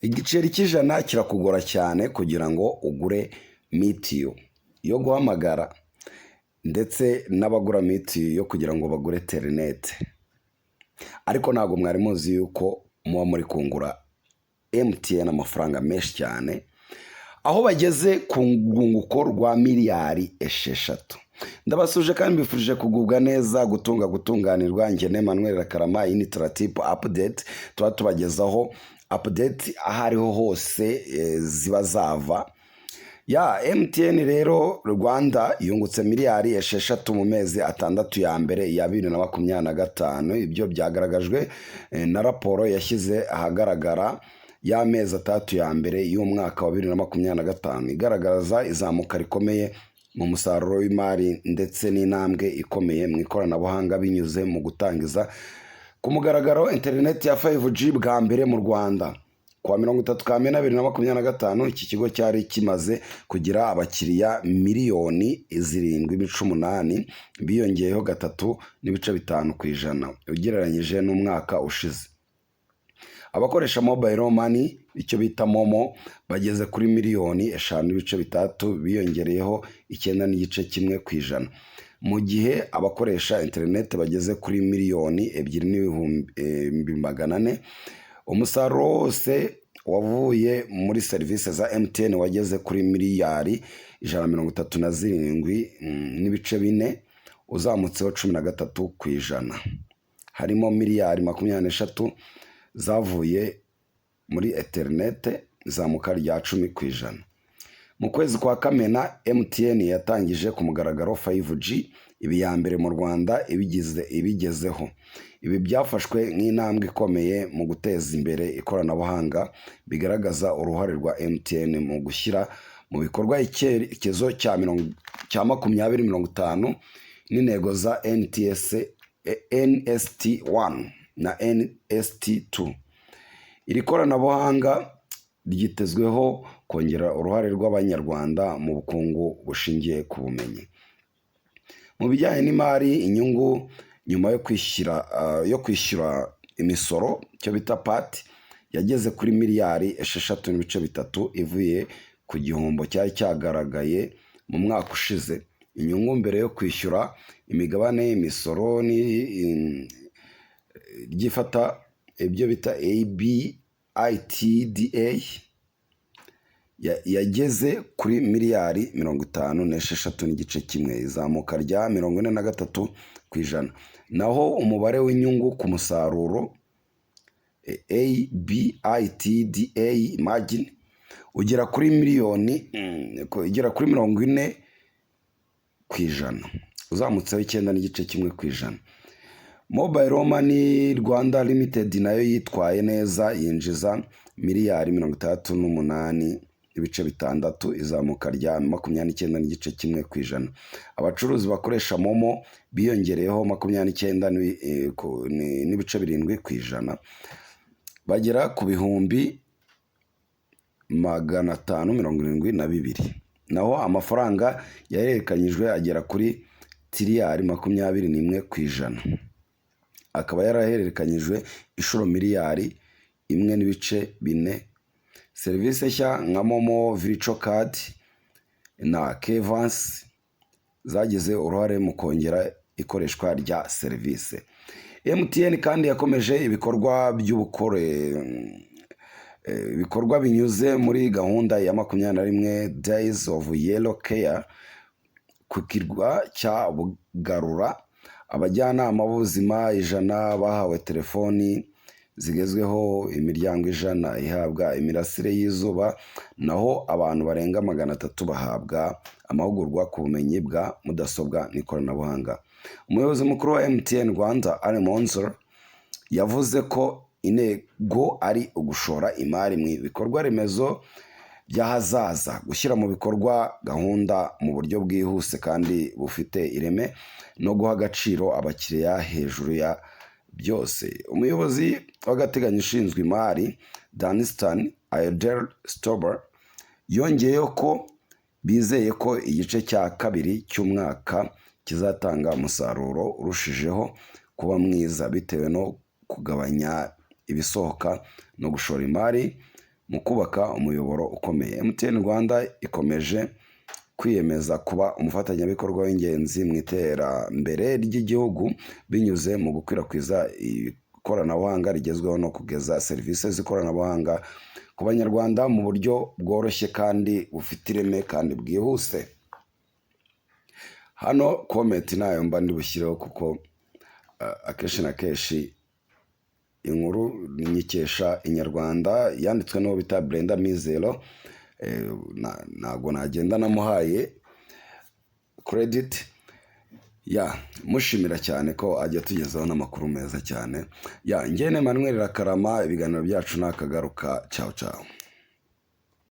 Igiceri cy'100 kirakugora cyane kugira ngo ugure mitiyu yo guhamagara, ndetse n'abagura mitiyu yo kugira ngo bagure interineti. Ariko ntabwo mwari muzi yuko muba muri kungura MTN amafaranga menshi cyane, aho bageze ku rwunguko rwa miliyari 6. Ndabasuje kandi mbifurije kugubwa neza, gutunga, gutunganirwa. Njye Emmanuel Rakarama, iyi ni Taratipu Update. Tuba tubagezaho update aho ariho hose ziba zava. Ya MTN rero Rwanda yungutse miliyari 6 mu mezi 6 ya mbere ya 2025. Ibyo byagaragajwe na raporo yashyize ahagaragara y'amezi 6 ya mbere y'umwaka wa 2025, igaragaza izamuka rikomeye mu musaruro w'imari ndetse n'intambwe ikomeye mu ikoranabuhanga, binyuze mu gutangiza ku mugaragaro interineti ya 5G bwa mbere mu Rwanda. Kuwa 30 Kamena 2025, iki kigo cyari kimaze kugira abakiriya miliyoni 7.8, biyongeyeho 3.5% ugereranyije n'umwaka ushize. Abakoresha mobile money, icyo bita MoMo, bageze kuri miliyoni 5.6, biyongereyeho 9.1%, mu gihe abakoresha interineti bageze kuri miliyoni 2.400. Umusaruro wose wavuye muri serivisi za MTN wageze kuri miliyari 137.4, uzamutseho 13%, harimo miliyari 23 zavuye muri interineti, izamuka rya 10%. Mu kwezi kwa Kamena, MTN yatangije ku mugaragaro 5G, iba iya mbere mu Rwanda ibigize ibigezeho. Ibi byafashwe nk'intambwe ikomeye mu guteza imbere ikoranabuhanga, bigaragaza uruhare rwa MTN mu gushyira mu bikorwa icyerekezo cya 2050 n'intego za NTS, NST 1 na NST 2. Iri koranabuhanga ryitezweho kongera uruhare rw'Abanyarwanda mu bukungu bushingiye ku bumenyi. Mu bijyanye n'imari, inyungu nyuma yo kwishyura imisoro, icyo bita PAT, yageze kuri miliyari 6.3, ivuye ku gihombo cyari cyagaragaye mu mwaka ushize. Inyungu mbere yo kwishyura imigabane, imisoro ryifata, ibyo bita EBITDA, yageze kuri miliyari 56.1, izamuka rya 43%. Naho umubare w'inyungu ku musaruro, EBITDA margin, ugera kuri miliyoni ugera kuri 40%, uzamutseho 9.1%. Mobile Money Rwanda Limited nayo yitwaye neza, yinjiza miliyari 68.6, izamuka rya 29.1%. Abacuruzi bakoresha MoMo biyongereyeho 29.7%, bagera ku 572,000. Naho amafaranga yahererekanyijwe agera kuri tiriyari 21%, akaba yarahererekanyijwe inshuro miliyari 1.4. Serivisi nshya nka MoMo Virtual Card na Kevansi zagize uruhare mu kongera ikoreshwa rya serivisi. MTN kandi yakomeje ibikorwa by'ubukore, ibikorwa binyuze muri gahunda ya 21 Days of Yellow Care ku kirwa cya Bugarura. Abajyanama b'ubuzima 100 bahawe telefoni zigezweho, imiryango 100 ihabwa imirasire y'izuba, naho abantu barenga 300 bahabwa amahugurwa ku bumenyi bwa mudasobwa n'ikoranabuhanga. Umuyobozi mukuru wa MTN Rwanda, Ali Monzor, yavuze ko intego ari ugushora imari mu bikorwa remezo by'ahazaza, gushyira mu bikorwa gahunda mu buryo bwihuse kandi bufite ireme, no guha agaciro abakiriya hejuru ya byose. Umuyobozi w'agateganyo ushinzwe imari, Danistan Ayodele Stober, yongeyeho ko bizeye ko igice cya kabiri cy'umwaka kizatanga umusaruro urushijeho kuba mwiza, bitewe no kugabanya ibisohoka no gushora imari mu mu kubaka umuyoboro ukomeye. MTN Rwanda ikomeje kwiyemeza kuba umufatanyabikorwa w'ingenzi mu iterambere ry'igihugu binyuze mu gukwirakwiza ikoranabuhanga rigezweho no kugeza serivisi z'ikoranabuhanga ku Banyarwanda mu buryo bworoshye kandi bufite ireme kandi bwihuse. Hano comment nayo mba ndi bushyireho, kuko akenshi na kenshi inkuru nyikesha Inyarwanda, yanditswe n'uwo bita Brenda Mizero. Ntabwo nagenda namuhaye credit ya mushimira cyane ko ajya atugezaho n'amakuru meza cyane. Ya ngene Emmanuel Rakarama, ibiganiro byacu nakagaruka. Ciao ciao.